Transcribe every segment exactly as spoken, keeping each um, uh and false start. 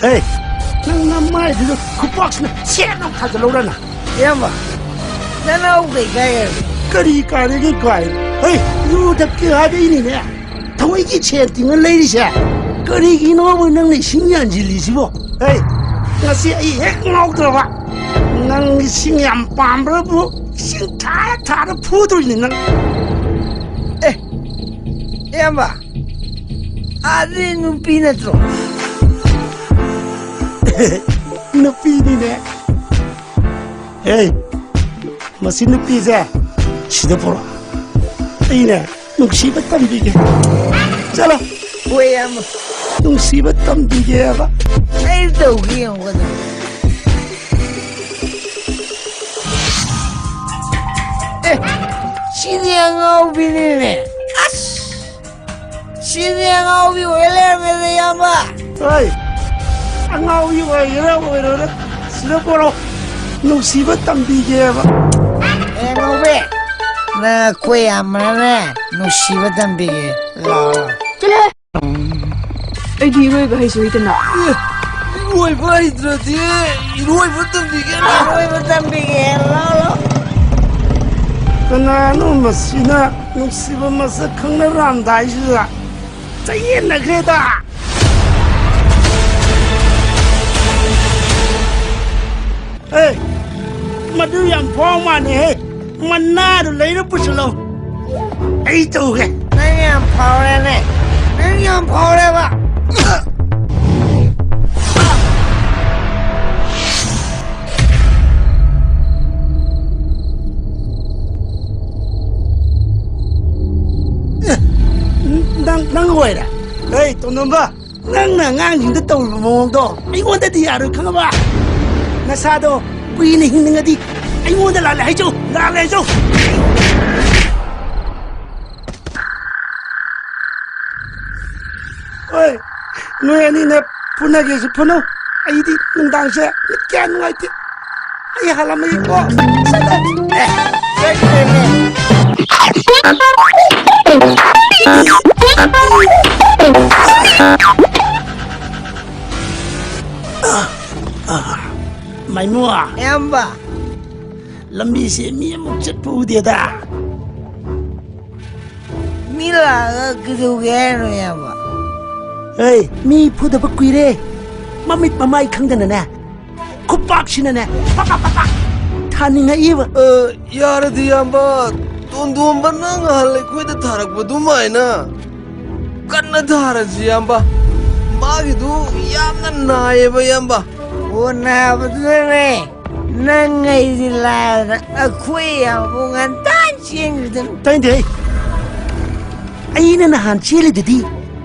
ꯑꯦ, ꯅꯪ ꯅꯃꯥꯏꯗꯨꯗ ꯈꯨꯄꯥꯛꯁꯤꯅ ꯁꯦꯠ ꯂꯥꯎ ꯊꯥꯖꯤꯜꯍꯧꯔꯅ꯫ ꯏꯌꯥꯝꯕ, ꯅꯅꯥꯎ ꯀꯩ ꯀꯥꯏ ꯍꯥꯏꯕ? ꯀꯔꯤ ꯀꯥꯏꯗꯒꯤ ꯀꯥꯏ? ꯍꯩ, ꯌꯨ ꯊꯛꯀꯦ ꯍꯥꯏꯕꯩꯅꯤꯅꯦ ꯊꯋꯣꯏꯒꯤ ꯁꯦꯟ ꯇꯤꯡꯉ ꯂꯩꯔꯤꯁꯦ꯫ ꯀꯔꯤꯒꯤꯅꯣꯕ ꯅꯪꯅ ꯏꯁꯤꯡ ꯌꯥꯟꯁꯤꯜꯂꯤꯁꯤꯕꯣ? ꯍꯩ, ꯉꯁꯤ ꯑꯩ ꯍꯦꯛ ꯉꯥꯎꯗ꯭ꯔꯕ꯫ ꯅꯪ ꯏꯁꯤꯡ ꯌꯥꯝ ꯄꯥꯝꯕ꯭ꯔꯕꯨ, ꯏꯁꯤꯡ ꯊꯥꯔ ꯊꯥꯔ ꯐꯨꯗꯣꯏꯅꯤ ꯅꯪ꯫ ꯑꯦ, ꯏꯌꯥꯝꯕ, ꯑꯗꯨꯗꯤ ꯅꯨꯄꯤ ꯅꯠꯇ꯭ꯔꯣ? ꯅꯨꯄꯤꯅꯤꯅꯦ꯫ ꯍꯦ, ꯃꯁꯤ ꯅꯨꯄꯤꯁꯦ ꯁꯤꯗ ꯄꯨꯔꯛꯑꯣ꯫ ꯑꯩꯅꯦ ꯅꯨꯡꯁꯤꯕ ꯇꯝꯕꯤꯒꯦ꯫ ꯆꯠꯂꯣ꯫ ꯍꯣꯏ, ꯏꯌꯥꯝꯕ꯫ ꯅꯨꯡꯁꯤꯕ ꯇꯝꯕꯤꯒꯦꯕ꯫ ꯑꯩ ꯇꯧꯒꯦ ꯌꯦꯡꯉꯨꯀꯣ ꯑꯗꯨꯝ꯫ ꯑꯦ, ꯁꯤꯗꯤ ꯑꯉꯥꯎꯕꯤꯅꯤꯅꯦ꯫ ꯑꯁ! ꯁꯤꯗꯤ ꯑꯉꯥꯎꯕꯤ ꯑꯣꯏ ꯂꯩꯔꯝꯃꯦꯗ, ꯏꯌꯥꯝꯕ꯫ ꯍꯣꯏ, ꯑꯉꯥꯎꯕꯤ ꯑꯣꯏꯒꯦꯔꯥ ꯑꯣꯏꯔꯣꯏꯔꯥ, ꯁꯤꯗ ꯄꯣꯔꯛꯑꯣ, ꯅꯨꯡꯁꯤꯕ ꯇꯝꯕꯤꯒꯦꯕ꯫ ꯑꯦ, ꯑꯉꯥꯎꯕꯤ, ꯅꯪ ꯑꯩꯈꯣꯏ ꯌꯥꯝꯕꯅꯅꯦ ꯅꯨꯡꯁꯤꯕ ꯇꯝꯕꯤꯒꯦ꯫ ꯂꯥꯛꯑꯣ, ꯂꯥꯛꯑꯣ꯫ ꯆꯠꯂꯣꯍꯦ꯫ ꯑꯩꯗꯤ ꯏꯔꯣꯏꯕ ꯍꯩꯁꯨ ꯍꯩꯇꯅ꯫ ꯑꯦ, ꯏꯔꯣꯏꯕ ꯍꯩꯇ꯭ꯔꯗꯤ ꯏꯔꯣꯏꯕ ꯇꯝꯕꯤꯒꯦ꯫ ꯏꯔꯣꯏꯕ ꯇꯝꯕꯤꯒꯦ꯫ ꯂꯥꯛꯑꯣ, ꯂꯥꯛꯑꯣ꯫ ꯀꯅꯥꯅꯣ ꯃꯁꯤꯅ ꯅꯨꯡꯁꯤꯕ ꯃꯁꯛ ꯈꯪꯅꯔꯝꯗꯥꯏꯁꯤꯗ ꯆꯌꯦꯠꯅꯈ꯭ꯔꯦꯗ꯫ ꯑꯦ, ꯃꯗꯨ ꯌꯥꯝ ꯐꯥꯎ ꯃꯥꯜꯂꯦꯍꯦ꯫ ꯃꯅꯥꯗꯨ ꯂꯩꯔ ꯄꯨꯁꯤꯜꯂꯣ꯫ ꯑꯩ ꯇꯧꯒꯦ꯫ ꯅꯪ ꯌꯥꯝ ꯐꯥꯎꯔꯦꯅꯦ꯫ ꯅꯪ ꯌꯥꯝ ꯐꯥꯎꯔꯦꯕ꯫ ꯑꯦ, ꯅꯪ, ꯅꯪ ꯑꯣꯏꯔꯦ? ꯑꯩ ꯇꯣꯟꯗꯣꯝꯕ, ꯅꯪꯅ ꯑꯉꯥꯡꯁꯤꯡꯗ ꯇꯧꯔꯤꯕ ꯃꯑꯣꯡꯗꯣ ꯑꯩꯉꯣꯟꯗꯗꯤ ꯌꯥꯔꯣꯏ, ꯈꯪꯉꯕ? ꯅꯁꯥꯗꯣ ꯀꯨꯏꯅ ꯍꯤꯡꯅꯤꯡꯉꯗꯤ ꯑꯩꯉꯣꯟꯗ ꯂꯥꯜꯂꯦ ꯍꯥꯏꯖꯧ, ꯂꯥꯜꯂꯦ ꯍꯥꯏꯖꯧ꯫ ꯍꯣꯏ, ꯅꯣꯏ ꯑꯅꯤꯅ ꯐꯨꯅꯒꯦꯁꯨ ꯐꯨꯅꯧ, ꯑꯩꯗꯤ ꯅꯨꯡꯗꯥꯡꯁꯦ ꯃꯤꯠ ꯀꯌꯥ ꯅꯨꯡꯉꯥꯏꯇꯦ꯫ ꯑꯩ ꯍꯥꯜꯂꯝꯃꯒꯦꯀꯣ꯫ ꯆꯠꯂꯣ꯫ ꯑꯦ, ꯆꯠꯈ꯭ꯔꯦꯅꯦ꯫ ꯏꯃꯣ, ꯏꯌꯥꯝꯕ꯫ ꯂꯝꯕꯤꯁꯦ ꯃꯤ ꯑꯃꯨꯛ ꯆꯠꯄ ꯎꯗꯦꯗ꯫ ꯃꯤ ꯂꯥꯛꯑꯒ ꯀꯩꯗꯧꯒꯦ ꯍꯥꯏꯅꯣ, ꯏꯌꯥꯝꯕ? ꯑꯦ, ꯃꯤ ꯐꯨꯗꯕ ꯀꯨꯏꯔꯦ꯫ ꯃꯃꯤꯠ ꯃꯃꯥꯏ ꯈꯪꯗꯅꯅꯦ, ꯈꯨꯄꯥꯛꯁꯤꯅꯅꯦ, ꯄꯥꯛ ꯄꯥꯛ ꯄꯥꯛ ꯄꯥꯛ ꯊꯥꯅꯤꯡꯉꯛꯏꯕ꯫ ꯑ, ꯌꯥꯔꯗꯤ, ꯏꯌꯥꯝꯕ, ꯇꯣꯟꯗꯣꯝꯕ ꯅꯪ ꯅꯍꯥꯟ ꯑꯩꯈꯣꯏꯗ ꯊꯥꯔꯛꯄ ꯑꯗꯨꯃꯥꯏꯅ ꯀꯟꯅ ꯊꯥꯔꯁꯤ, ꯏꯌꯥꯝꯕ꯫ ꯃꯥꯒꯤꯗꯨ ꯌꯥꯝꯅ ꯅꯥꯏꯌꯦꯕ, ꯏꯌꯥꯝꯕ꯫ ꯑꯣ, ꯅꯥꯕꯗꯨꯅꯅꯦ, ꯅꯪ ꯑꯩꯗꯤ ꯂꯥꯏꯔꯗꯅ ꯑꯩꯈꯣꯏ ꯏꯌꯥꯝꯕ ꯉꯟꯇꯥ ꯆꯦꯟꯈꯤꯗꯅ꯫ ꯇꯥꯏꯅꯦ꯫ ꯑꯩꯅ ꯅꯍꯥꯟ ꯆꯦꯜꯂꯤꯗꯨꯗꯤ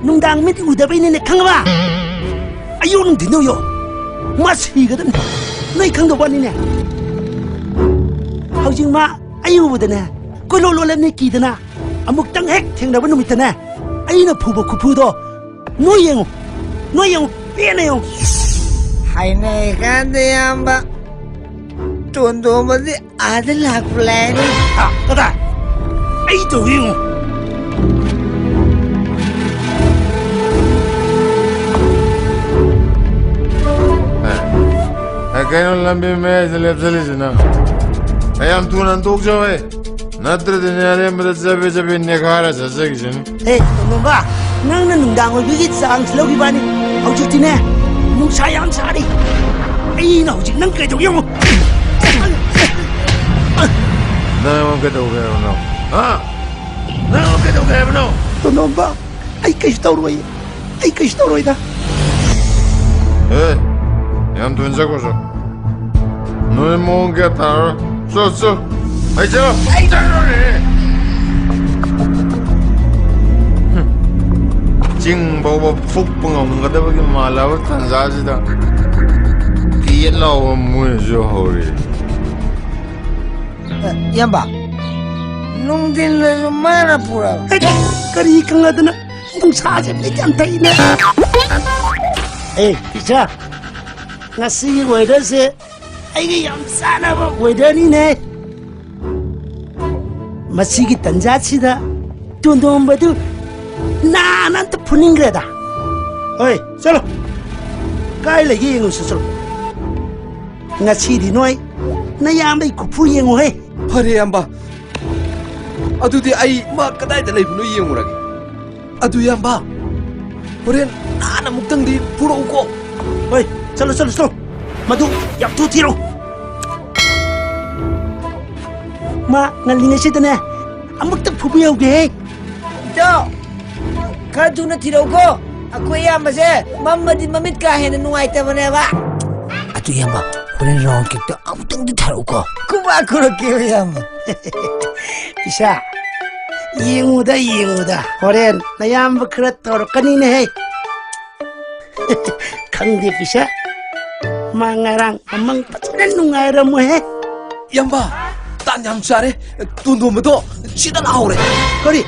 ꯅꯨꯡꯗꯥꯡ ꯃꯤꯠ ꯎꯗꯕꯩꯅꯤꯅꯦ, ꯈꯪꯉꯕ? ꯑꯌꯨꯛ ꯅꯨꯡꯊꯤꯟꯗ ꯎꯌꯣ, ꯃꯥ ꯁꯤꯒꯗꯕꯅꯤ꯫ ꯅꯣꯏ ꯈꯪꯗꯕ ꯋꯥꯅꯤꯅꯦ꯫ ꯍꯧꯖꯤꯛ ꯃꯥ ꯑꯩ ꯎꯕꯗꯅꯦ, ꯀꯣꯏꯂꯣ ꯂꯣꯜꯂꯅꯤ ꯀꯤꯗꯅ꯫ ꯑꯃꯨꯛꯇꯪ ꯍꯦꯛ ꯊꯦꯡꯅꯕ ꯅꯨꯃꯤꯠꯇꯅꯦ, ꯑꯩꯅ ꯐꯨꯕ ꯈꯨꯐꯨꯗꯣ ꯅꯣꯏ ꯌꯦꯡꯉꯨ, ꯅꯣꯏ ꯌꯦꯡꯉꯨ, ꯄꯦꯟꯅ ꯌꯦꯡꯉꯨ꯫ ꯍꯥꯏꯅꯩꯀꯥꯟꯗ, ꯏꯌꯥꯝꯕ, ꯇꯣꯟꯗꯣꯝꯕꯗꯤ ꯑꯥꯗ ꯂꯥꯛꯄ ꯂꯥꯏꯔꯤ꯫ ꯑꯥ, ꯀꯗꯥꯏ? ꯑꯩ ꯇꯧꯒꯦ ꯌꯦꯡꯉꯨ꯫ ꯑꯦ, ꯑꯦ, ꯀꯩꯅꯣ ꯂꯝꯕꯤ ꯃꯌꯥꯏꯗ ꯂꯦꯞꯁꯜꯂꯤꯁꯤꯅ? ꯑꯦ, ꯌꯥꯝ ꯊꯨꯅ ꯍꯟꯗꯣꯛꯆꯧꯍꯦ꯫ ꯅꯠꯇ꯭ꯔꯗꯤꯅꯦ, ꯑꯔꯦꯝꯕꯗ ꯆꯕꯦ ꯆꯕꯦ ꯅꯦꯈꯥꯏꯔ ꯆꯠꯆꯈꯤꯁꯅꯨ꯫ ꯍꯦ, ꯇꯣꯟꯗꯣꯝꯕ, ꯅꯪꯅ ꯅꯨꯡꯗꯥꯡ ꯑꯣꯏꯕꯒꯤ ꯆꯥꯟꯁ ꯂꯧꯈꯤꯕꯅꯤ꯫ ꯍꯧꯖꯤꯛꯇꯤꯅꯦ, ꯅꯨꯡꯁꯥ ꯌꯥꯝ ꯁꯥꯔꯤ꯫ ꯑꯩꯅ ꯍꯧꯖꯤꯛ ꯅꯪ ꯀꯩꯗꯧꯒꯦ ꯌꯦꯡꯉꯨ꯫ ꯅꯪ ꯑꯩꯉꯣꯟꯗ ꯀꯩꯗꯧꯒꯦ ꯍꯥꯏꯕꯅꯣ? ꯍꯥ? ꯅꯪ ꯑꯩꯉꯣꯟꯗ ꯀꯩꯗꯧꯒꯦ ꯍꯥꯏꯕꯅꯣ? ꯇꯣꯟꯗꯣꯝꯕ, ꯑꯩ ꯀꯩꯁꯨ ꯇꯧꯔꯣꯏ꯫ ꯑꯩ ꯀꯩꯁꯨ ꯇꯧꯔꯣꯏꯗ꯫ ꯑꯦ, ꯌꯥꯝ ꯊꯨꯅ ꯆꯠꯈ꯭ꯔꯣ, ꯆꯣ꯫ ꯅꯣꯏ ꯃꯑꯣꯡ ꯀꯌꯥ ꯇꯥꯔꯣꯏ꯫ ꯆꯣ, ꯆꯣ꯫ ꯑꯩ ꯆꯠꯂꯣ꯫ ꯑꯩ ꯆꯠꯂꯣꯅꯦ꯫ ꯍꯨꯝ꯫ ꯆꯤꯡ ꯐꯥꯎꯕ ꯐꯨꯛꯄ ꯉꯝꯒꯗꯕꯒꯤ ꯃꯥꯜꯂꯕ ꯇꯥꯟꯖꯥꯁꯤꯗ ꯀꯤꯌꯦꯠ ꯂꯥꯎꯕ ꯃꯣꯏꯅꯁꯨ ꯍꯧꯔꯦ꯫ ꯑꯦ, ꯏꯌꯥꯝꯕ, ꯅꯨꯡꯊꯤꯜꯗꯁꯨ ꯃꯥꯅ ꯄꯨꯔꯕ? ꯑꯦ, ꯀꯔꯤ ꯀꯪꯂꯗꯅ ꯅꯨꯡꯁꯥꯁꯦ ꯕꯤꯠ ꯌꯥꯝ ꯊꯛꯏꯅꯦ꯫ ꯑꯦ, ꯏꯆꯥ, ꯉꯁꯤꯒꯤ ꯋꯦꯗꯔꯁꯦ ꯑꯩꯒ ꯌꯥꯝ ꯆꯥꯟꯅꯕ ꯋꯦꯗꯔꯅꯤꯅꯦ꯫ ꯃꯁꯤꯒꯤ ꯇꯟꯖꯥꯁꯤꯗ ꯇꯣꯟꯗꯣꯝꯕꯗꯨ ꯅꯥꯅ ꯑꯝꯇ ꯐꯨꯅꯤꯡꯈ꯭ꯔꯦꯗ꯫ ꯍꯣꯏ, ꯆꯠꯂꯣ꯫ ꯀꯥꯏ ꯂꯩꯒꯦ ꯌꯦꯡꯉꯨꯁꯤ, ꯆꯠꯂꯣ꯫ ꯉꯁꯤꯗꯤ ꯅꯣꯏ ꯅꯌꯥꯝꯕꯩ ꯈꯨꯐꯨ ꯌꯦꯡꯉꯨꯍꯦ꯫ ꯐꯔꯦ, ꯏꯌꯥꯝꯕ꯫ ꯑꯗꯨꯗꯤ ꯑꯩ ꯃꯥ ꯀꯗꯥꯏꯗ ꯂꯩꯕꯅꯣ ꯌꯦꯡꯉꯨꯔꯒꯦ꯫ ꯑꯗꯨ, ꯏꯌꯥꯝꯕ, ꯍꯣꯔꯦꯟ ꯅꯍꯥꯟ ꯑꯃꯨꯛꯇꯪꯗꯤ ꯄꯨꯔꯛꯎꯀꯣ꯫ ꯍꯣꯏ, ꯆꯠꯂꯣ, ꯆꯠꯂꯣ, ꯆꯠꯂꯣ꯫ ꯃꯗꯨ ꯌꯥꯝ ꯊꯨ ꯊꯤꯔꯣ꯫ ꯃꯥ ꯉꯜꯂꯤꯉꯩꯁꯤꯗꯅꯦ, ꯑꯃꯨꯛꯇ ꯐꯨꯕꯤꯍꯧꯒꯦꯍꯦ꯫ ꯏꯇꯥꯎ, ꯈꯔ ꯊꯨꯅ ꯊꯤꯔꯛꯎꯀꯣ꯫ ꯑꯩꯈꯣꯏ ꯏꯌꯥꯝꯕꯁꯦ ꯃꯝꯃꯗꯤ ꯃꯃꯤꯠ ꯀꯥ ꯍꯦꯟꯅ ꯅꯨꯡꯉꯥꯏꯇꯕꯅꯦꯕ꯫ ꯑꯗꯨ ꯏꯌꯥꯝꯕ, ꯍꯣꯔꯦꯟ ꯔꯥꯎꯟ ꯀꯤꯛꯇ ꯑꯃꯨꯛꯇꯪꯗꯤ ꯊꯥꯔꯛꯎꯀꯣ꯫ ꯈꯨꯕꯥꯛ ꯈꯨꯔꯛꯀꯦꯕ, ꯏꯌꯥꯝꯕ꯫ ꯏꯁꯥ, ꯌꯦꯡꯉꯨꯗ, ꯌꯦꯡꯉꯨꯗ꯫ ꯍꯣꯔꯦꯟ ꯅꯌꯥꯝꯕ ꯈꯔ ꯇꯧꯔꯛꯀꯅꯤꯅꯦꯍꯦ꯫ ꯈꯪꯗꯦ, ꯄꯤꯁꯥ꯫ ꯃꯥ ꯉꯔꯥꯡ ꯑꯃꯪ ꯐꯖꯅ ꯅꯨꯡꯉꯥꯏꯔꯝꯃꯣꯏꯍꯦ꯫ ꯏꯌꯥꯝꯕ, ꯇꯥꯟ ꯌꯥꯝ ꯆꯥꯔꯦ꯫ ꯇꯣꯟꯗꯣꯝꯕꯗꯣ ꯁꯤꯗ ꯂꯥꯛꯍꯧꯔꯦ꯫ ꯀꯔꯤ?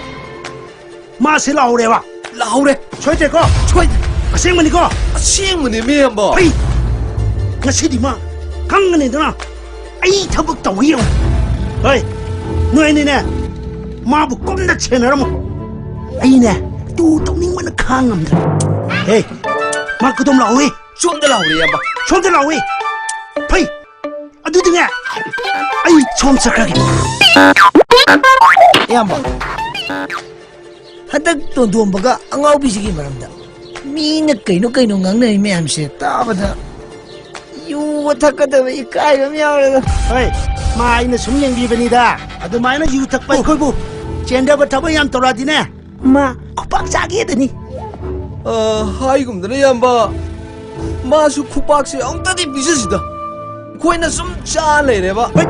ꯃꯥ ꯁꯤ ꯂꯥꯛꯍꯧꯔꯦꯕ? ꯂꯥꯛꯍꯧꯔꯦ꯫ ꯁꯣꯏꯗ꯭ꯔꯦꯀꯣ? ꯁꯣꯏꯗ꯭ꯔꯦ꯫ ꯑꯁꯦꯡꯕꯅꯤꯀꯣ? ꯑꯁꯦꯡꯕꯅꯦꯃꯤ, ꯏꯌꯥꯝꯕ꯫ ꯑꯩ ꯉꯁꯤꯗꯤ ꯃꯥ ꯈꯪꯒꯅꯤꯗꯅ꯫ ꯑꯩ ꯊꯕꯛ ꯇꯧꯒꯦ ꯌꯦꯡꯉꯨ꯫ ꯍꯣꯏ, ꯅꯣꯏ ꯑꯅꯤꯅꯦ, ꯃꯥꯕꯨ ꯀꯨꯝꯅ ꯁꯦꯟꯅꯔꯝꯃꯣ꯫ ꯑꯩꯅꯦ, ꯇꯨ ꯇꯧꯅꯤꯡꯕꯅ ꯈꯥꯡ ꯉꯝꯗ꯭ꯔꯦ꯫ ꯍꯦ, ꯃꯥ ꯀꯗꯣꯝ ꯂꯥꯛꯑꯣꯍꯦ? ꯁꯣꯝꯗ ꯂꯥꯛꯑꯣꯍꯦ, ꯏꯌꯥꯝꯕ꯫ ꯁꯣꯝꯗ ꯂꯥꯛꯑꯣꯍꯦ꯫ ꯐꯩ, ꯑꯗꯨꯗꯤꯅꯦ, ꯑꯩ ꯁꯣꯝ ꯆꯠꯈ꯭ꯔꯒꯦ꯫ ꯏꯌꯥꯝꯕ, ꯍꯟꯗꯛ ꯇꯣꯟꯗꯣꯝꯕꯒ ꯑꯉꯥꯎꯕꯤꯁꯤꯒꯤ ꯃꯔꯝꯗ ꯃꯤꯅ ꯀꯩꯅꯣ ꯀꯩꯅꯣ ꯉꯥꯡꯅꯔꯤ ꯃꯌꯥꯝꯁꯦ ꯇꯥꯕꯗ ꯌꯨꯒ ꯊꯛꯀꯗꯕ ꯏꯀꯥꯏꯕ ꯑꯃ ꯌꯥꯎꯔꯦꯗ꯫ ꯍꯣꯏ, ꯃꯥ ꯑꯩꯅ ꯁꯨꯝ ꯌꯦꯡꯕꯤꯕꯅꯤꯗ꯫ ꯑꯗꯨꯃꯥꯏꯅ ꯌꯨ ꯊꯛꯄ ꯑꯩꯈꯣꯏꯕꯨ ꯆꯦꯟꯗꯕ ꯊꯕꯛ ꯌꯥꯝ ꯇꯧꯔꯛꯑꯗꯤꯅꯦ, ꯃꯥ ꯈꯨꯄꯥꯛ ꯆꯥꯒꯦꯗꯅꯤ꯫ ꯑ, ꯍꯥꯏꯒꯨꯝꯗꯅ, ꯏꯌꯥꯝꯕ, ꯃꯥꯁꯨ ꯈꯨꯄꯥꯛꯁꯦ ꯑꯃꯨꯛꯇꯗꯤ ꯄꯤꯖꯁꯤꯗ꯫ ꯑꯩꯈꯣꯏꯅ ꯁꯨꯝ ꯆꯥ ꯂꯩꯔꯦꯕ꯫ ꯍꯣꯏ,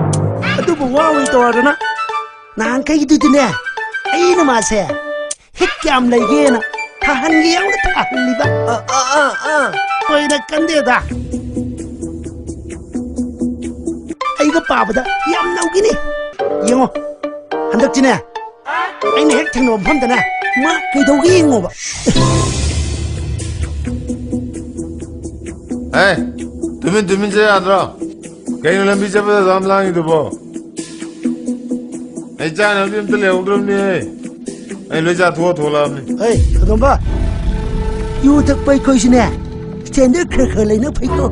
ꯑꯗꯨꯕꯨ ꯋꯥ ꯑꯣꯏꯅ ꯇꯧꯔꯗꯅ꯫ ꯅꯍꯥꯟꯈꯩꯗꯨꯗꯤꯅꯦ, ꯑꯩꯅ ꯃꯥꯁꯦ ꯍꯤꯠ ꯀꯌꯥꯝ ꯂꯩꯒꯦꯅ ꯊꯥꯍꯟꯒꯦ ꯌꯥꯎꯅ ꯊꯥꯍꯜꯂꯤꯕ꯫ ꯑ, ꯑ, ꯑ, ꯑ꯫ ꯊꯣꯏꯅ ꯀꯟꯗꯦꯗ꯫ ꯑꯩꯒ ꯄꯥꯕꯗ ꯌꯥꯝ ꯅꯧꯒꯤꯅꯤ꯫ ꯌꯦꯡꯉꯣ, ꯍꯟꯗꯛꯇꯤꯅꯦ, ꯑꯩꯅ ꯍꯦꯛ ꯊꯦꯡꯅꯕ ꯃꯐꯝꯗꯅꯦ, ꯃꯥ ꯀꯩꯗꯧꯒꯦ ꯌꯦꯡꯉꯣꯕ꯫ ꯑꯦ, ꯇꯨꯃꯤꯟ ꯇꯨꯃꯤꯟ ꯆꯠ ꯌꯥꯗ꯭ꯔꯣ? ꯀꯩꯅꯣ ꯂꯝꯕꯤ ꯆꯠꯄꯗ ꯑꯗꯨꯝ ꯂꯥꯡꯉꯤꯗꯨꯕꯣ? ꯑꯩ ꯆꯥꯅꯕꯗꯤ ꯑꯝꯇ ꯂꯩꯍꯧꯗ꯭ꯔꯕꯅꯦ꯫ ꯑꯩ ꯂꯣꯏ ꯆꯥꯊꯣꯛꯑ ꯊꯣꯛꯂꯛꯑꯕꯅꯤ꯫ ꯍꯩ, ꯀꯗꯣꯝꯕ, ꯌꯨ ꯊꯛꯄ ꯑꯩꯈꯣꯏꯁꯨꯅꯦ, ꯁ꯭ꯇꯦꯟꯗꯔ ꯈꯔ ꯈꯔ ꯂꯩꯅ ꯐꯩꯀꯣ꯫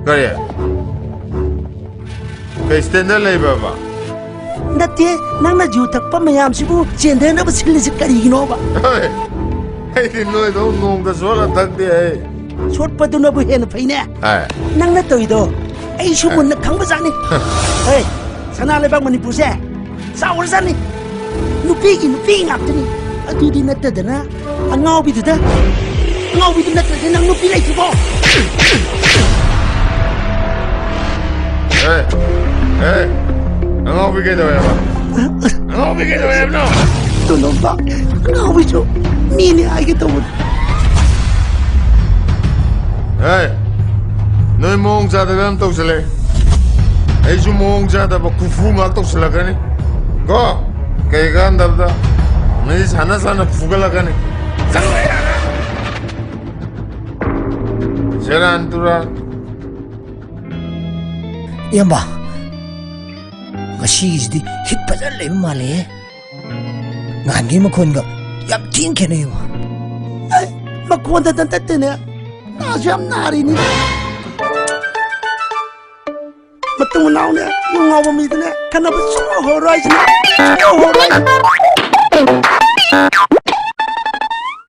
ꯀꯔꯤ? ꯀꯩ ꯁ꯭ꯇꯦꯟꯗꯔ ꯂꯩꯕ꯭ꯔꯕ? ꯅꯠꯇꯦ, ꯅꯪꯅ ꯌꯨ ꯊꯛꯄ ꯃꯌꯥꯝꯁꯤꯕꯨ ꯆꯦꯟꯊꯅꯕ ꯁꯤꯜꯂꯤꯁꯤ ꯀꯔꯤꯒꯤꯅꯣꯕ? ꯍꯣꯏ, ꯑꯩꯗꯤ ꯅꯣꯏꯗꯧ ꯅꯣꯡꯃꯇ ꯁꯣꯛꯍꯜꯂ ꯊꯛꯇꯦ ꯑꯩ꯫ ꯁꯣꯠꯄꯗꯨꯅꯕꯨ ꯍꯦꯟꯅ ꯐꯩꯅꯦ꯫ ꯑꯦ꯫ ꯅꯪꯅ ꯇꯧꯔꯤꯗꯣ ꯑꯩꯁꯨ ꯃꯨꯟꯅ ꯈꯪꯕꯖꯥꯠꯅꯤ꯫ ꯍꯦ, ꯁꯅꯥ ꯂꯩꯕꯥꯛ ꯃꯅꯤꯄꯨꯔꯁꯦ ꯆꯥꯎꯔꯖꯥꯠꯅꯤ꯫ ꯅꯨꯄꯤꯒꯤ ꯅꯨꯄꯤ ꯉꯥꯛꯇꯅꯤ꯫ ꯑꯗꯨꯗꯤ ꯅꯠꯇꯗꯅ ꯑꯉꯥꯎꯕꯤꯗꯨꯗ, ꯑꯉꯥꯎꯕꯤꯗꯨ ꯅꯠꯇ꯭ꯔꯗꯤ ꯅꯪ ꯅꯨꯄꯤ ꯂꯩꯇ꯭ꯔꯤꯕꯣ? ꯑꯦ, ꯑꯦ, ꯑꯉꯥꯎꯕꯤ ꯀꯩꯗꯧꯋꯦ ꯍꯥꯏꯕ? ꯑꯉꯥꯎꯕꯤ ꯀꯩꯗꯧꯋꯦ ꯍꯥꯏꯕꯅꯣ? ꯇꯣꯟꯗꯣꯝꯕ, ꯑꯉꯥꯎꯕꯤꯁꯨ ꯃꯤꯅꯤ ꯍꯥꯏꯒꯦ ꯇꯧꯕꯅꯤ꯫ ꯑꯦ, ꯅꯣꯏ ꯃꯑꯣꯡ ꯆꯥꯗꯕ ꯌꯥꯝ ꯇꯧꯁꯜꯂꯦ꯫ ꯑꯩꯁꯨ ꯃꯑꯣꯡ ꯆꯥꯗꯕ ꯈꯨꯐꯨ ꯉꯥꯛ ꯇꯧꯁꯜꯂꯛꯀꯅꯤ ꯀꯣ꯫ ꯀꯩ ꯀꯥꯟꯗꯕꯗ ꯃꯤ ꯁꯥꯟꯅ ꯁꯥꯟꯅ ꯐꯨꯒꯠꯂꯛꯀꯅꯤ꯫ ꯆꯠꯂꯣ ꯌꯥꯔꯦ꯫ ꯁꯦꯔꯥꯟ ꯇꯨꯔꯥꯟ꯫ ꯏꯌꯥꯝꯕ, ꯉꯁꯤꯒꯤꯁꯤꯗꯤ ꯍꯤꯠ ꯐꯖꯅ ꯂꯩꯕ ꯃꯥꯜꯂꯦꯍꯦ꯫ ꯅꯍꯥꯟꯒꯤ ꯃꯈꯣꯟꯒ ꯌꯥꯝ ꯊꯤꯅ ꯈꯦꯠꯅꯩꯕ꯫ ꯑꯩ ꯃꯈꯣꯟꯗ ꯅꯠꯇꯦꯅꯦ, ꯅꯥꯁꯨ ꯌꯥꯝ ꯅꯥꯔꯤꯅꯤ꯫ ꯃꯇꯨꯡ ꯃꯅꯥꯎꯅꯦ, ꯌꯨ ꯉꯥꯎꯕ ꯃꯤꯗꯨꯅꯦ ꯈꯟꯅꯕ ꯁꯨꯡꯍꯧ ꯍꯧꯔꯣꯏ ꯍꯥꯏꯁꯤꯅꯦ, ꯁꯨꯡꯍꯧ ꯍꯧꯔꯣꯏ꯫